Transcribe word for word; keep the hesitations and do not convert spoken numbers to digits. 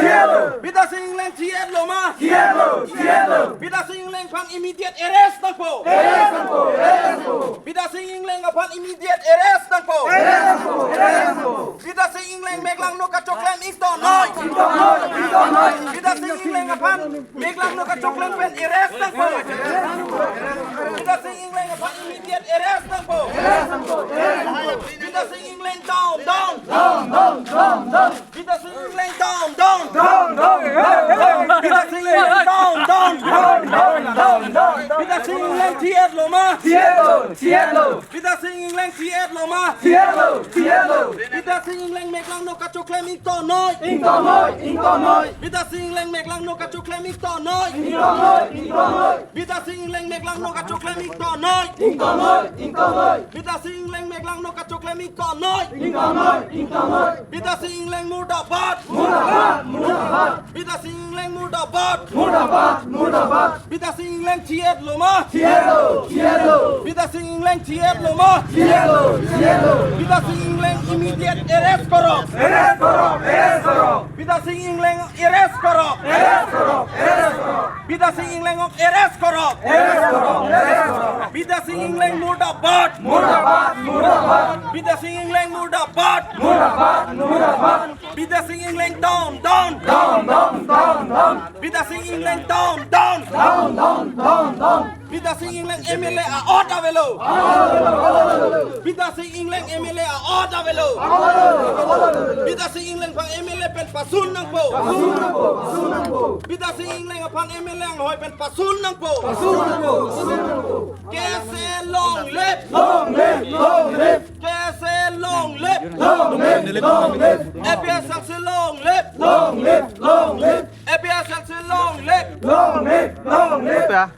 Bidya Sing Engleng thi-etlo ma? Thi-etlo, thi-etlo. Bidya Sing Engleng aphan immediate arrest nangpo. Arrest nangpo, arrest nangpo. Bidya Sing Engleng aphan immediate arrest nangpo. Arrest nangpo, arrest nangpo. Bidya Sing Engleng meklangno kachoklem ingtonoi. Ingtonoi, ingtonoi. Bidya Sing Engleng aphan meklangno kachoklem pen arrest nangpo. Bidya Sing Engleng aphan immediate arrest nangpo. Arrest nangpo, arrest nangpo. Bidya Sing Engleng down, down. Down, down, down, down. Bidya Sing Engleng down, down. Down, down, down, down. Bidya Sing Engleng down, down. Down, down, down, down. Bidya Sing Engleng thi-etlo ma? Thi-etlo, thi-etlo. Bidya Sing Engleng thi-etlo ma? Thi-etlo, thi-etlo. Bidya Sing Engleng meklangno kachoklem ingtonoi. Ingtonoi, ingtonoi. Bidya Sing Engleng meklangno kachoklem ingtonoi. Ingtonoi, ingtonoi. Bidya Sing Engleng meklangno kachoklem ingtonoi. Ingtonoi, ingtonoi. Bidya Sing Engleng meklangno kachoklem ingtonoi. Ingtonoi, ingtonoi. Bidya Sing Engleng murdabad. Murdabad, murdabad. Bidya Sing Engleng murdabad. Murdabad, murdabad. Bidya Sing Engleng thi-etlo ma? Thi-etlo, thi-etlo. Bidya Sing Engleng thi-etlo ma? Thi-etlo, thi-etlo. Bidya Sing Engleng immediate arrest korok. Arrest korok, arrest korok. Bidya Sing Engleng arrest korok. Arrest korok, arrest korok. Bidya Sing Engleng arrest korok. Arrest korok, arrest korok. Bidya Sing Engleng murdabad. Murdabad, murdabad. Bidya Sing Engleng murdabad. Murdabad, murdabad. Bidya Sing Engleng down, down. Down, down, down, down. Bidya Sing Engleng down, down. Down, down, down, down. Bidya Sing Engleng M L A a-ot avelo. Bidya Sing Engleng M L A a-ot avelo. Bidya Sing Engleng aphan M L A pen pasun nangpo. Pasun nangpo, pasun nangpo. Bidya Sing Engleng aphan M L A anghoi pen pasun nangpo. Pasun nangpo, pasun nangpo. K S A long live. Long live, long live. K S A long live. Long live, long live. A P H L C long live. Long live, long live. A P H L C long live. Long live, long live.